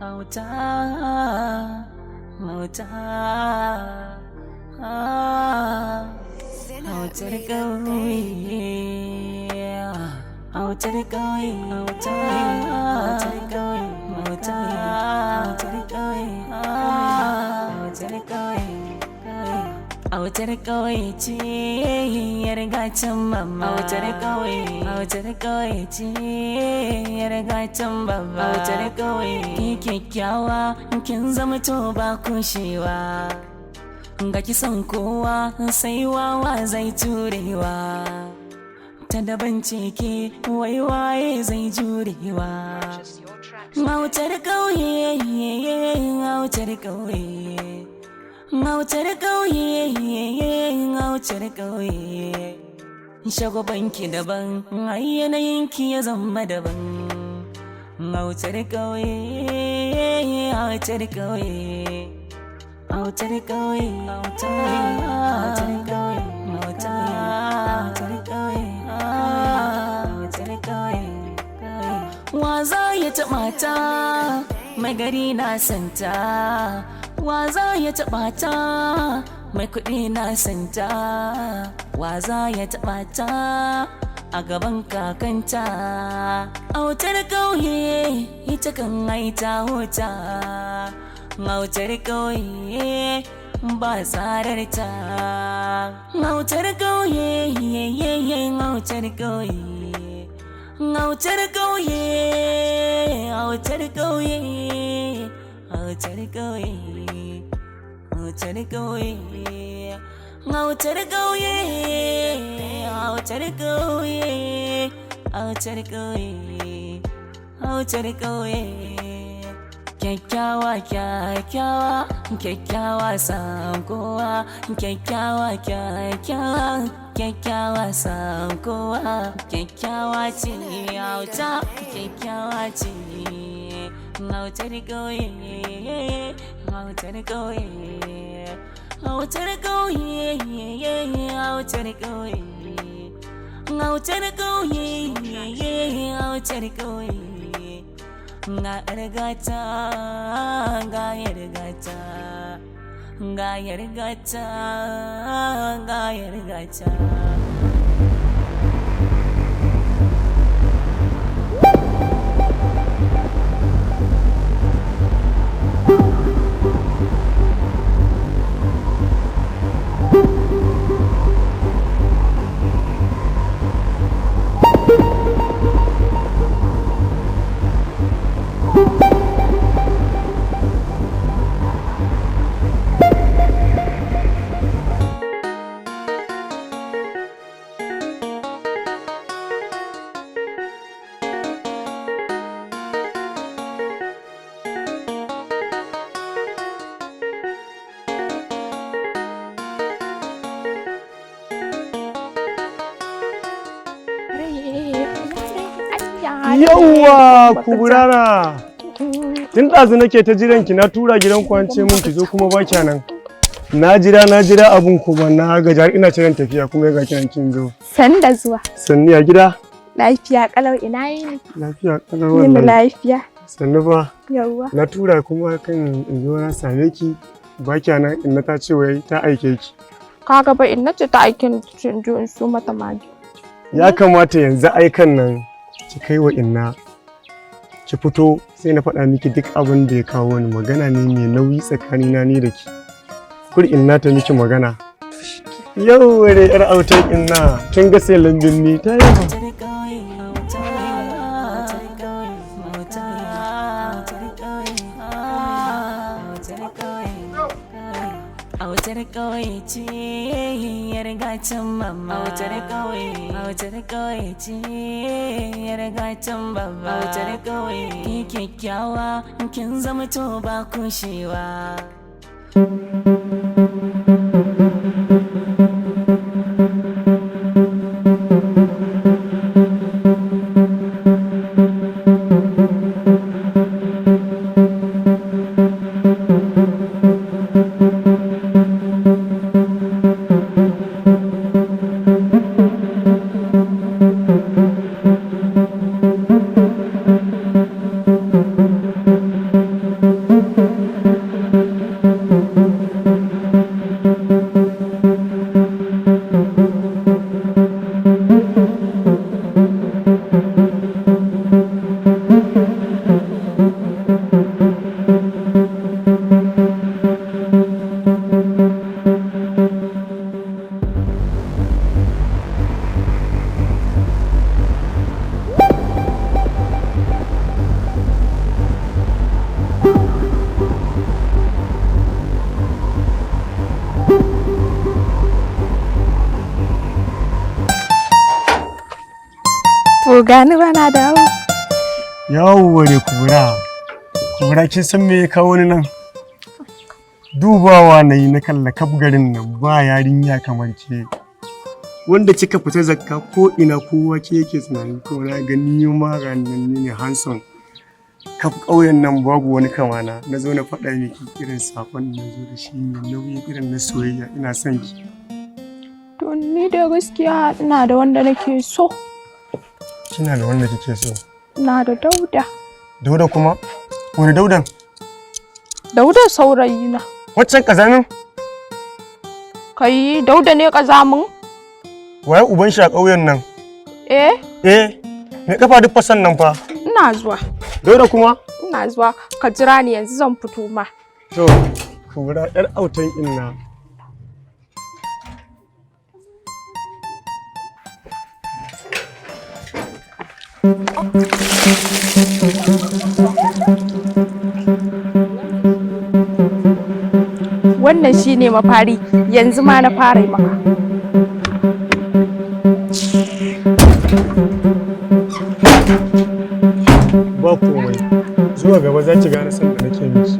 Auta, auta, autar ƙauye, autar ƙauye, auta, autar ƙauye, auta, autar ƙauye, autar ƙauye. Autar ƙauye ce yar gatan mama. Autar ƙauye, autar ƙauye ce yar gatan baba. Autar ƙauye, ki kyakkyawa, kin zama to ba kushewa. Ga kisan kowa sai wawa zai turewa. Ta daban ce ke, wai waye zai jurewa? Autar ƙauye, autar ƙauye, autar ƙauye, autar ƙauye. Shagwabanki daban, ai yanayinki ya zama daban. Autar ƙauye, autar ƙauye, autar ƙauye, autar ƙauye, autar ƙauye, autar ƙauye. Wa za ya taɓa ta? Mai gari na santa. Wa za ya taɓa ta? Mai kuɗi na santa. Wa za ya taɓa ta a gaban kakanta? Autar ƙauye, ita kan aita huta. Autar ƙauye ba tsararta. Autar ƙauye, autar ƙauye, autar ƙauye, autar ƙauye, autar ƙauye, autar ƙauye, autar ƙauye, autar ƙauye, autar ƙauye, autar ƙauye. Kyakkyawa, kyakkyawa, kyakkyawa san kowa. Kyakkyawa, kyakkyawa, kyakkyawa san kowa. Kyakkyawa ce auta, kyakkyawa ce autar ƙauye, autar ƙauye, autar ƙauye, autar ƙauye, autar ƙauye, autar ƙauye. Ga yargata, ga yargata, ga yargata, ga yargata. Yawwa, kuburara. Tun ɗazu nake ta jiran ki, na tura gidan ku an ce mun ki zo kuma ba kya nan. Na jira, na jira abun kuma na gaji har ina shirin tafiya kuma ga kiran kin zo. San da zuwa. Sannu, ya gida? Lafiya kalau, ina yini? Lafiya kalau Yini wallahi. lafiya. Sannu fa. Yawwa. Na tura kuma kan in zo na same ki ba kya nan, inna ta ce wai ta aike ki. Kaga ba inna ce ta aike ni, ta ce in je in siyo mata magi. Ya kamata yanzu aikan nan ki kai wa inna, ki fito sai na faɗa miki duk abin da ya kawo ni. Magana ne mai nauyi tsakanina ni da ki. Kur inna ta miki magana. Yau ware yar autan inna, kin ga sai lambin ni ta yi. Autar ƙauye, autar ƙauye, autar ƙauye, autar ƙauye, autar ƙauye ce yar gatan mama. Autar ƙauye, autar ƙauye ce yar gatan baba. Autar ƙauye, ki kyakkyawa, kin zama to ba kushewa. gani ba na dawo. Yawwa ne Kubura. Kubura, kin san me ya kawo ni nan? Dubawa na yi na kalla kaf garin nan ba yarinya kamar ke. Wanda kika fita zakka ko ina kowa ke yake tunani, ko na gani ma ranan ne handsome. Kaf ƙauyen nan babu wani kamana. Na zo na faɗa miki irin sakon da na zo da shi mai nauyi irin na soyayya, ina son ki. To ni da gaskiya ina da wanda nake so. Kina da wanda kike so? Ina da Dauda. Dauda kuma? Wani Daudan? Dauda saurayi na. Waccan ƙazamin? Kai, Dauda ne ƙazamin? Waye uban shi a ƙauyen nan? Eh, Eh, me kafa duk fasan nan fa. Ina zuwa. Dauda kuma? Ina zuwa, ka jira ni, yanzu zan fito ma. To, Kubura yar autan inna. Wannan shine mafari, yanzu ma na fara yi maka. Ba komai. Zuwa gaba za ki gane san da nake miki.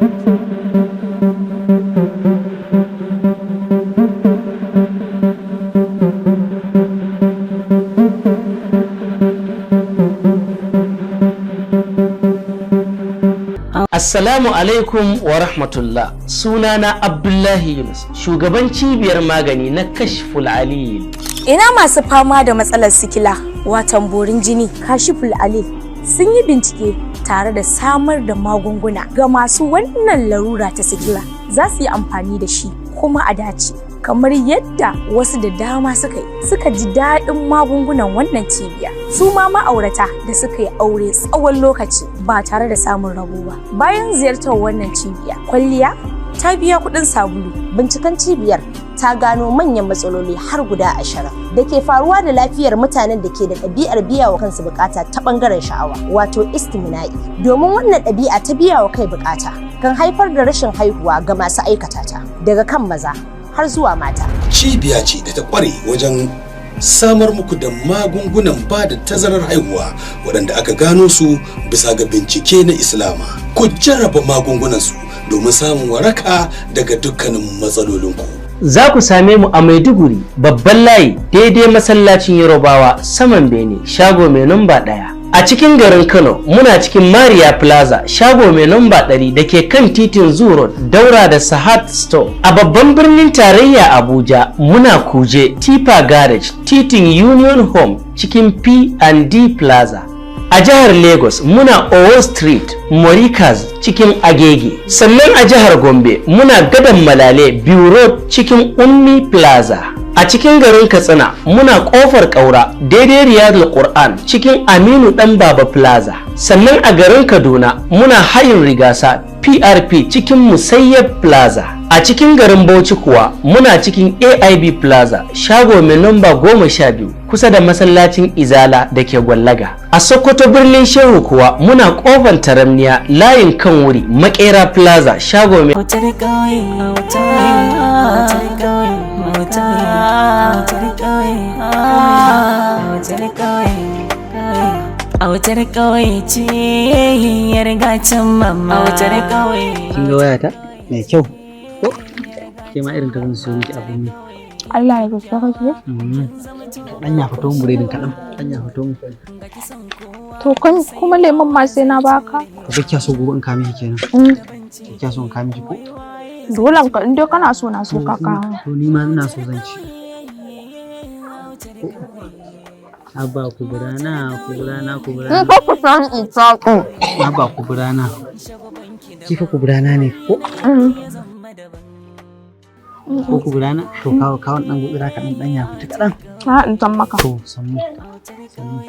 Assalamu alaikum wa rahmatullah. Sunana Abdullahi Yunus, shugaban cibiyar magani na Kashful Alil. Ina masu fama da matsalar sikila, watan borin jini, Kashiful Alil sun yi bincike tare da samar da magunguna ga masu wannan larura ta sikila. Za su yi amfani da shi kuma a dace. Kamar yadda wasu da dama suka yi, suka ji daɗin magungunan wannan cibiya. Su ma ma'aurata da suka yi aure tsawon lokaci ba tare da samun rabo ba. Bayan ziyartar wannan cibiya, kwalliya ta biya kuɗin sabulu. Binciken cibiyar ta gano manyan matsaloli har guda 20 da ke faruwa da lafiyar mutanen da ke da ɗabi'ar biya wa kansu bukata ta ɓangaren sha'awa, wato istimina'i. Domin wannan ɗabi'a ta biya wa kai bukata kan haifar da rashin haihuwa ga masu aikata ta, daga kan maza har zuwa mata. Cibiya ce da ta kware wajen samar muku da magungunan ba da tazarar haihuwa waɗanda aka gano su bisa ga bincike na Islama. Ku jarraba magungunan su domin samun waraka daga dukkanin matsalolinku. Za ku same mu a Maiduguri, babban layi, daidai masallacin Yarobawa, saman Bene, shago mai namba 1. A cikin garin Kano muna cikin Maria Plaza, shago mai namba 100 da ke kan titin Zoo Road, daura da Sahat Store. A babban birnin tarayya Abuja muna Kuje, Tipa Garage, titin Union Home, cikin P&D Plaza. A jihar Lagos muna Owo Street, Morikas, cikin Agege. Sannan a jihar Gombe muna Gadon Malale, Biu Road, cikin Ummi Plaza. A cikin garin Katsina muna Kofar Kaura, daidai Riyadul Qur'an, cikin Aminu Dan Baba Plaza. Sannan a garin Kaduna muna Hayin Rigasa, PRP, cikin Musayyab Plaza. A cikin garin Bauchi kuwa muna cikin AIB Plaza, shago mai namba 12, kusa da masallacin Izala da ke Gwallaga. A Sokoto birnin Shehu kuwa muna Kofar Taramniya, layin kan wuri, Makera Plaza, shago mai Autar ƙauye, autar ƙauye, autar ƙauye, autar ƙauye, autar ƙauye ce yar gacin mama. Autar ƙauye. Kin ga wayata mai kyau ko? Ke ma irin ta zan siyo miki abun yi. Allah ya gaske kake. Dan ya fito mun buredin kaɗan, dan ya fito mun. To kan kuma lemon ma sai na baka. To kya so gobe in ka miki kenan? Mm. Kya so in ka miki ko? Dole ka, in dai kana so na so ka kawo. To ni ma ina so zan ci. Haba Kuburana, Kuburana, In Kuburana. ka ku san in saƙo. Haba Kuburana. Ki fa Kuburana ne ko? Ko Kuburana? To kawo, kawo dan gutsira kaɗan, dan ya fita kaɗan. Na in san maka. To sannu. Sannu.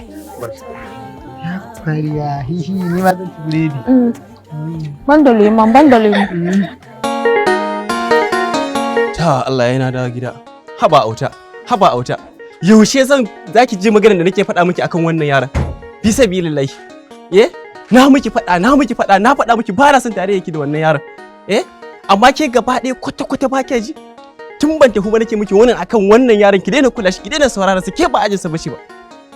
Ya kwariya, hihi, ni ma zan ci biredi. Ban da lemon, ban da lemon. Ta Allah yana dawo gida. Haba auta, haba auta. Yaushe zan zaki ji maganar da nake faɗa miki akan wannan yaran? Fi sabilillahi. Eh? Na miki faɗa, na miki faɗa, na faɗa miki ba na son tare yake da wannan yaron. Eh? Amma ke gaba ɗaya kwata kwata ba ke ji. Tun ban tafi ba nake miki wannan akan wannan yaron, ki daina kula shi, ki daina saurara sa, ke ba ajinsa ba shi ba.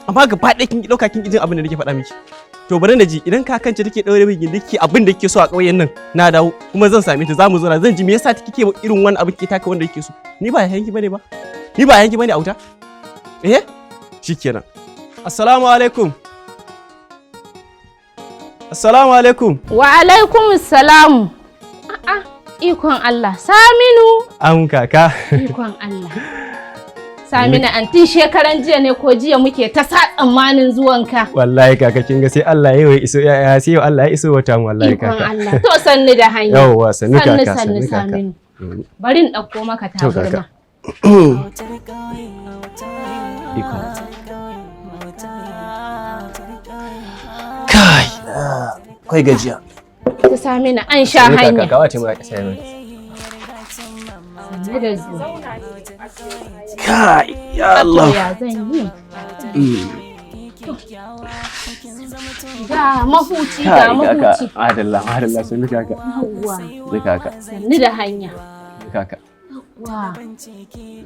Amma gaba ɗaya kin ɗauka kin jin abin da nake faɗa miki. To bari na ji, idan kakance take ɗaure min gindi kike abin da kike so a ƙauyen nan, na dawo kuma zan same ta, zamu zauna, zan ji me yasa kike irin wani abin, kike taka wanda kike so. Ni ba yayanki bane ba? Ni ba yayanki bane, auta? Eh, shikenan. Assalamu alaikum. Assalamu alaikum. Wa alaikum salamu. A'a, ikon Allah. Saminu. An kaka. Ikon Allah. Saminu, antin shekaran jiya ne ko jiya muke ta sa tsammanin zuwanka. Wallahi kaka, kin ga sai Allah ya yi iso ya sai yau Allah ya iso wata mu, wallahi. Ikon kaka. Allah. To sannu da hanya. Yawwa, sannu Sannu kaka, sannu sannu kaka. Saminu. Bari in ɗauko maka To kaka. tabarma. Ikon. Kai, kai gajiya. Ta Saminu, an sha Sannu kaka, hanya. ga wata mai sai mai. Sannu da zuwa. Kai, ya Allah. To ya zan yi? Ga mahuci, ga Kai kaka, mahuci. madalla madalla, sannu kaka. Yawwa. Sannu kaka. Sannu da hanya. Sannu kaka. Wa.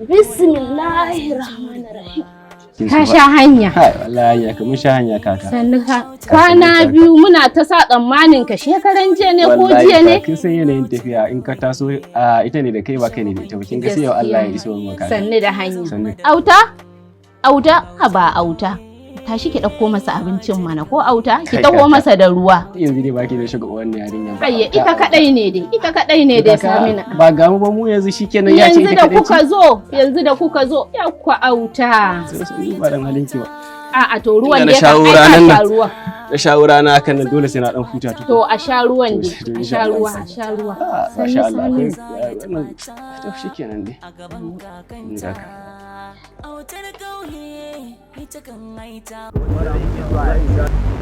Bismillahirrahmanirrahim. Kin Ka shi sha ba- hanya. Kai, wallahi hanya ka mun sha hanya kaka. Sannu ka. Kwana biyu muna ta sa tsammanin ka, shekaran jiya ne ko Wallahi jiya ne? kaka, kin san yanayin tafiya, in ka taso a ita ne da kai ba kai ne da ita ba, kin ga sai yau Allah ya iso mu kaka. Sannu da hanya. Sannu. Auta? Auta? Haba auta. Tashi ki ɗauko masa abincin mana, ko auta? Ki Kai, taho kaka. masa da ruwa. Yanzu dai baki da shiga wannan yarinya ba. Ayya, ita kaɗai ne dai, ita kaɗai ne dai, Kaka, Samina. ba ga mu ba mu yanzu, shikenan ya ce Yanzu ita da kaɗai kuka ce. zo, yanzu da kuka zo, ya ku auta. Sai ba dan halin ki ba. A'a, to ruwan Ina na dai kan shawo ai ka ranan sha nan. ruwan. Da shawo rana hakan nan, dole sai na dan huta To tukun. a sha ruwan dai, To a insha sha Allah. ruwa, a sha ruwa. Ah, Sannu masha Allah. sannu. Akwai wannan, to shikenan dai. Ni kaka.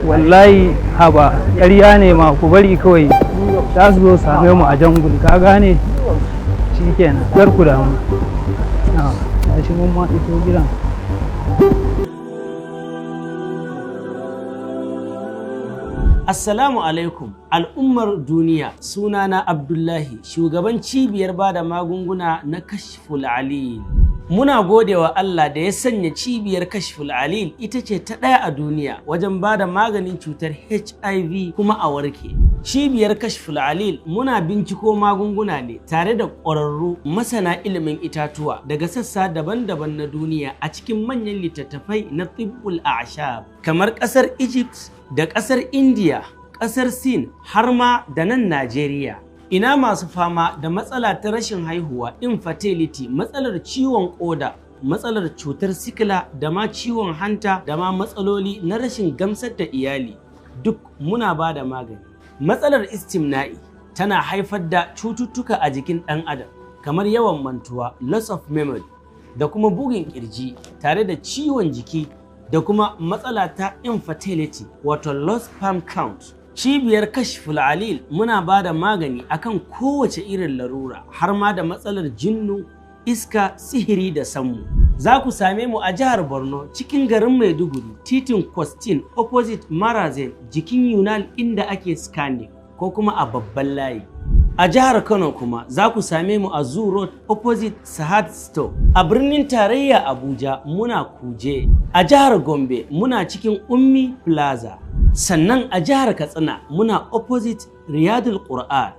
Wallahi haba, ƙarya ne ma, ku bari kawai, za su zo same mu a jangul, ka gane? Shikenan, kar ku damu. Na shi mun ma iso gidan. Assalamu alaikum al'ummar duniya, sunana Abdullahi, shugaban cibiyar bada magunguna na Kashful Alil. Muna godewa Allah da ya sanya cibiyar Kashful Alil ita ce ta ɗaya a duniya wajen bada maganin cutar HIV kuma a warke. Cibiyar Kashful Alil muna binciko magunguna ne tare da ƙwararru masana ilimin itatuwa daga sassa daban-daban na duniya a cikin manyan littattafai na tibbul a'shab kamar ƙasar Egypt da ƙasar India, ƙasar Sin, har ma da nan Najeriya. Ina masu fama da matsala ta rashin haihuwa, infertility, matsalar ciwon ƙoda, matsalar cutar sikila da ma ciwon hanta da ma matsaloli na rashin gamsar da iyali, duk muna ba da magani. Matsalar istimna'i tana haifar da cututtuka a jikin ɗan adam kamar yawan mantuwa, loss of memory, da kuma bugun kirji tare da ciwon jiki da kuma matsala ta infertility, wato low sperm count. Cibiyar Kashful Alil muna ba da magani akan kowace irin larura, har ma da matsalar jinnu, iska, sihiri da sammu. Za ku same mu a jihar Borno, cikin garin Maiduguri, titin Kwastin, opposite Marazen, jikin Yunal inda ake scanning, ko kuma a babban layi. A jihar Kano kuma za ku same mu a Zoo Road, opposite Sahad Store. A birnin tarayya Abuja muna Kuje. A jihar Gombe muna cikin Ummi Plaza. Sannan a jihar Katsina muna opposite Riyadul Qur'an.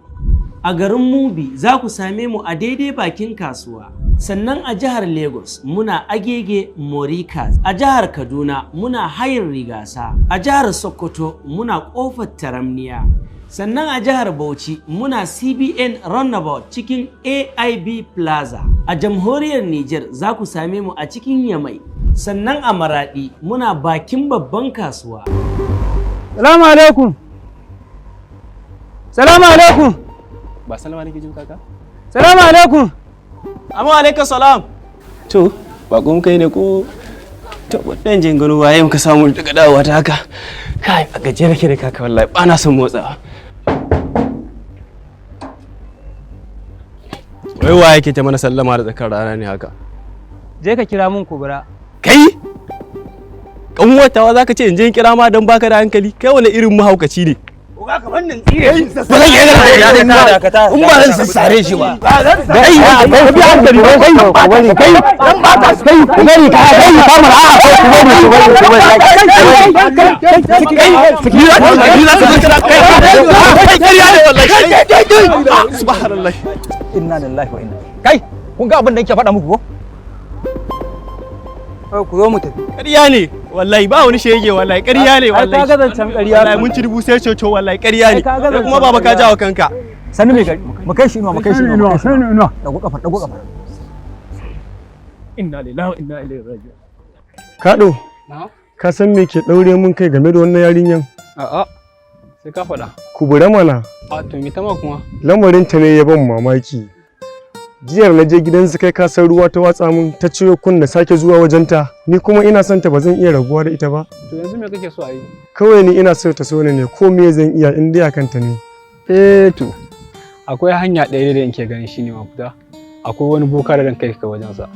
A garin Mubi za ku same mu a daidai bakin kasuwa. Sannan a jihar Lagos muna Agege Morikas. A jihar Kaduna muna Hayin Rigasa. A jihar Sokoto muna Kofar Taramniya. Sannan a jihar Bauchi muna CBN Runabout cikin AIB Plaza. A jamhuriyar Niger za ku same mu a cikin Yamai. Sannan a Maradi muna bakin babban kasuwa. Salamu alaikum. Salamu alaikum. Ba salama nake jin kaka? Salamu alaikum. Amma alaikum salam. To, bakon kai ne ko? To, wannan jin gano waye muka samu daga dawowa ta haka. Kai, a gaje nake da kaka, wallahi ba na son motsawa. Wai waye yake ta mana sallama da tsakar rana ne haka? Je ka kira mun Kubura. Kai? Kanwatawa za ka ce in je in kira ma don baka da hankali? Kai wani irin mahaukaci ne? Ba zan iya gara in ba zan sassare shi ba. Kai, kai, bi hankali, kai, kai, kai, kai, ku bari ka, kai, kamar, a, ku bari, ku bari, ku bari. Kai, ni za ka kai, kai, kai, ne wallahi. Subhanallah. Inna lillahi wa inna. Kai, kun ga abin da yake faɗa muku ko? Ku zo mu tafi. Ƙarya ne wallahi, ba wani shege wallahi, ƙarya ne wallahi. Ai ka ga zancen ƙarya. Wallahi mun ci dubu sai coco, wallahi ƙarya ne. Sai kuma baba ka jawo kanka. Sani mai gari, mu kai shi inuwa, mu kai shi inuwa, mu kai shi inuwa. Dago kafa, dago kafa. Inna lillahi wa inna ilaihi raji'un. Kaɗo, ka san me ke ɗaure mun kai game da wannan yarinyan? A'a, sai ka faɗa. Kubura mana. A to, mi tama kuma? Lamarin ta ne ya ban mamaki. Jiyar na je gidansu, kai ka san ruwa ta watsa min, ta cire kunna sake zuwa wajenta. Ni kuma ina son ta, ba zan iya rabuwa da ita ba. To yanzu me kake so a yi? Kawai ni ina so ta so ni ne, ko me zan iya in dai akan ta ne. Eh to, akwai hanya ɗaya da nake ganin shine mafita. Akwai wani boka da kai ka wajensa.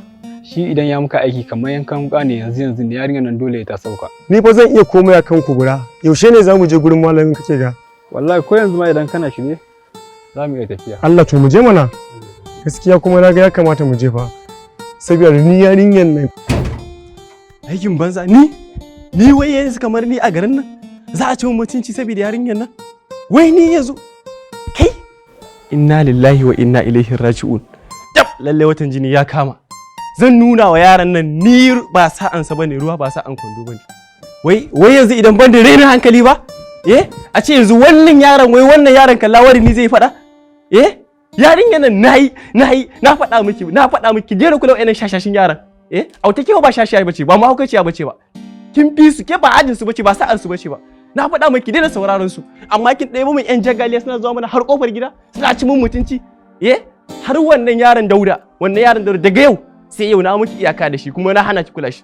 Shi idan ya muka aiki kamar yankan wuka ne, yanzu yanzu ne yarinyar nan dole ta sauka. Ni fa zan iya komai akan Kubura. Yaushe ne zamu je gurin malamin kake ga? Wallahi ko yanzu ma idan kana shirye za mu iya tafiya. Allah, to mu je mana. Gaskiya kuma na ga ya kamata mu je fa, saboda ni yarinyar nan. Aikin banza, ni wai yanzu kamar ni a garin nan za a ci mun mutunci saboda yarinyar nan? Wai ni yanzu, kai, inna lillahi wa inna ilaihi raji'un. Dab, lalle watan jini ya kama. Zan nuna wa yaran nan ni ba sa'ansa bane, ruwa ba sa'an kwando bane. Wai wai yanzu idan ban da rainin hankali ba, eh, a ce yanzu wannan yaron, wai wannan yaron kallawari ni zai faɗa? Eh, yarinyar nan nayi nayi, na faɗa miki, na faɗa miki, daina kula wa'annan shashashin yaran. Eh, auta, ke ba shashiya bace ba, mahaukaciya bace ba, kin fi su, ke ba ajin su bace ba, sa'an su bace ba. Na faɗa miki daina sauraron su, amma kin ɗebo min yan jagaliya suna zuwa mana har kofar gida suna ci mun mutunci. Eh, har wannan yaron Dauda, wannan yaron Dauda, daga yau sai yau na miki iyaka da shi, kuma na hana ki kula shi.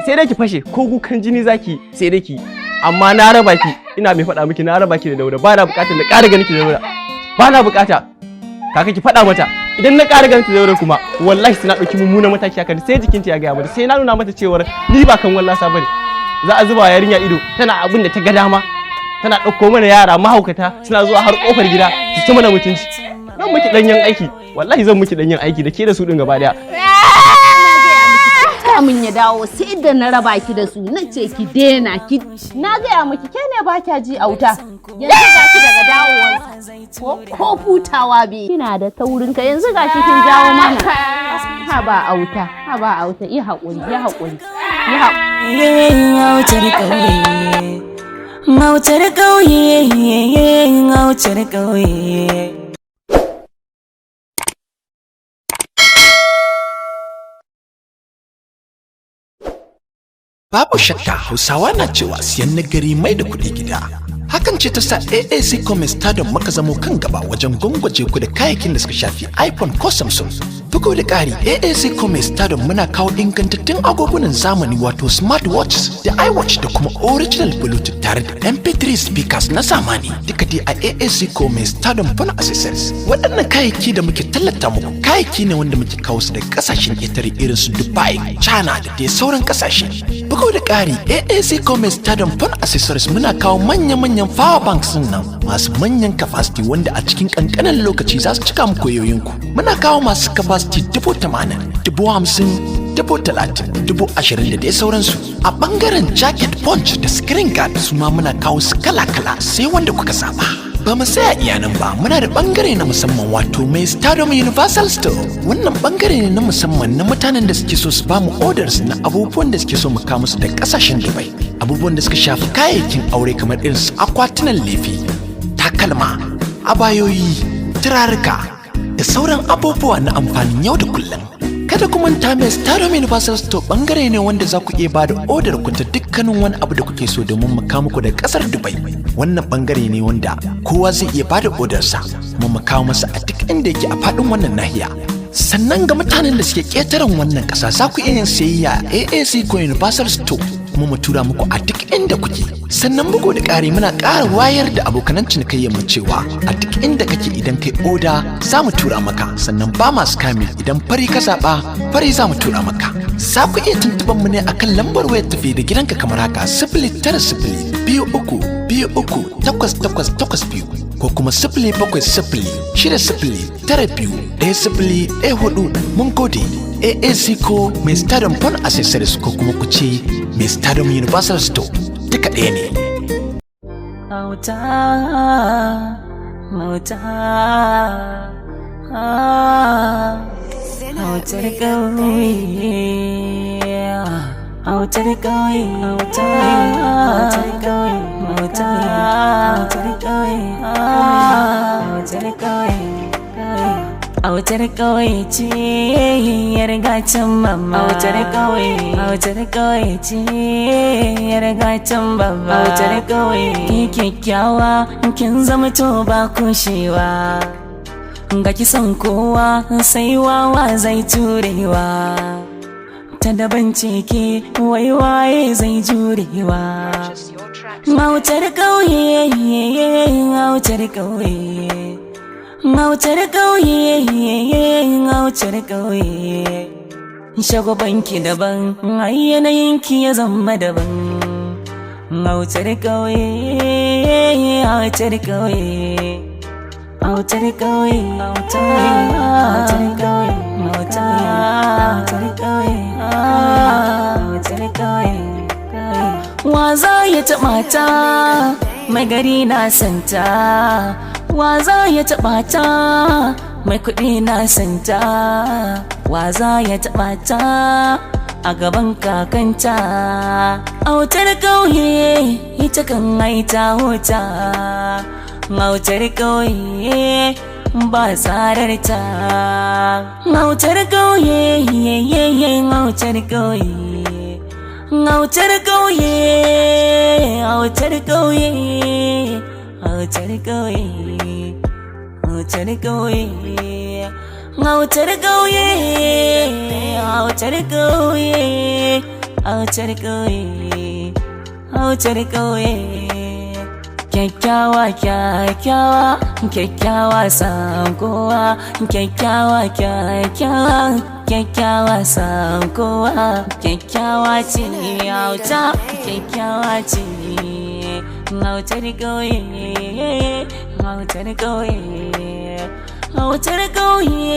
Sai dai ki fashe ko kukan jini zaki, sai dai ki, amma na raba ki, ina mai faɗa miki, na raba ki da Dauda. Ba na buƙatar na ƙara ganin ki da Dauda, ba na buƙata. Kaka, ki faɗa mata idan na ƙara ganin ki da Dauda kuma, wallahi sai na ɗauki mummunan mataki akan, sai jikinta ya gaya mata, sai na nuna mata cewar ni ba kan wallasa bane. Za a zuba yarinya ido tana abin da ta ga dama, tana ɗauko mana yara mahaukata suna zuwa har ƙofar gida su ci mana mutunci. Zan miki ɗanyen aiki, wallahi zan miki ɗanyen aiki da ke da su ɗin gaba ɗaya. Kamun ya dawo sai da na raba ki da su, na ce ki daina ki. Na gaya miki, ke ne ba kya ji, auta. Yanzu ga ki daga dawowarsa ko hutawa bi kina da taurin ka, yanzu ga shi kin jawo mana. Ha ba auta, ha ba auta, yi haƙuri, yi haƙuri, yi haƙuri. Autar ƙauye, autar ƙauye, autar ƙauye. Babu shakka Hausawa na cewa siyan nagari mai da kuɗi gida. Hakan ce ta sa AAC Commerce Stadium muka zamo kan gaba wajen gwangwaje ku da kayayyakin da suka shafi iPhone ko Samsung. Bugu da ƙari, AAC Commerce Stadium muna kawo ingantattun agogunan zamani, wato smartwatches da iWatch da kuma original Bluetooth tare da MP3 speakers na zamani, duka dai a AAC Commerce Stadium Phone Accessories. Waɗannan kayayyaki da muke tallata muku, kayayyaki ne wanda muke kawo su daga ƙasashen ƙetare irin su Dubai, China da dai sauran ƙasashe. Bugu da ƙari, AAC Commerce Stadium Phone Accessories muna kawo manya-manyan power banks din nan masu manyan capacity, wanda a cikin ƙanƙanin lokaci za su cika muku wayoyinku. Muna kawo masu capacity 80,000, 50,000, 30,000, 20,000 da dai sauransu. A ɓangaren jacket punch da screen guard, su ma muna kawo su kala-kala, sai wanda kuka zaba. Ba mu tsaya iya nan ba, muna da bangare na musamman, wato mai Stardom Universal Store. Wannan bangare ne na musamman na mutanen da suke so su ba mu orders na abubuwan da suke so mu kawo musu da kasashen Dubai. Abubuwan da suka shafi kayayyakin aure kamar irin su akwatunan lefe, takalma, abayoyi, turaruka da sauran abubuwa na amfanin yau da kullum. Kada ku manta, mai Stardom Universal Store bangare ne wanda za ku iya ba da odar ku ta dukkanin wani abu da kuke so domin mu kawo muku da kasar Dubai. Wannan bangare ne wanda kowa zai iya ba da odarsa kuma mu kawo masa a duk inda yake a faɗin wannan nahiya. Sannan ga mutanen da suke ƙetaren wannan ƙasa, za ku iya yin sayayya a AAC ko Universal Store. kuma mu tura muku a duk inda kuke. Sannan bugu da ƙari, muna ƙara wayar da abokanan cinikayyar mu cewa a duk inda kake, idan kai oda za mu tura maka. Sannan ba ma scamming, idan fari ka zaɓa, fari za mu tura maka. Za ku iya tuntuɓar mu ne akan lambar wayar tafi da gidanka kamar haka: 09023238882, ko kuma 07060921014. Mun gode. AAC ko Mai Stardom Phone Accessories, ko kuma ku ce Mai Stardom Universal Store, duka ɗaya ne. Auta, auta, autar ƙauye, autar ƙauye, auta, autar ƙauye, auta, autar ƙauye, autar ƙauye. Autar ƙauye ce yar gatan mama. Autar ƙauye, autar ƙauye ce yar gatan baba. Autar ƙauye, ki kyakkyawa kin zama to ba kushewa. Ga kisan kowa sai wawa zai turewa. Ta daban ce ke, wai waye zai jurewa. Autar ƙauye, autar ƙauye. Autar ƙauye, autar ƙauye. Shagwabanki daban, ai yanayinki ya zama daban. Autar ƙauye, autar ƙauye. Autar ƙauye, autar ƙauye, autar ƙauye, autar ƙauye. Wa za ya taɓa ta, mai gari na santa. Wa za ya taɓa ta, mai kuɗi na santa. Wa za ya taɓa ta a gaban kakanta. Autar ƙauye ita kan aita huta. Autar ƙauye ba tsararta. Autar ƙauye, autar ƙauye. Autar ƙauye, autar ƙauye. Autar ƙauye, autar ƙauye, autar ƙauye, autar ƙauye, autar ƙauye, autar ƙauye. Kyakkyawa, kyakkyawa, kyakkyawa san kowa. Kyakkyawa, kyakkyawa, kyakkyawa san kowa. Kyakkyawa ce auta, kyakkyawa ce autar ƙauye, autar ƙauye, autar ƙauye,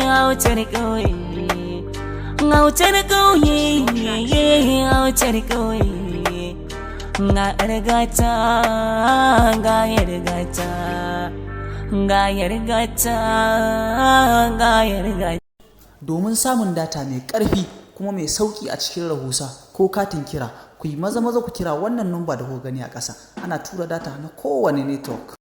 autar ƙauye, autar ƙauye, autar ƙauye. Ga yargata, ga yargata, ga yargata, ga yargata. Domin samun data mai ƙarfi kuma mai sauƙi a cikin rahusa ko katin kira, ku yi maza maza ku kira wannan namba da kuka gani a ƙasa. Ana tura data na kowane network.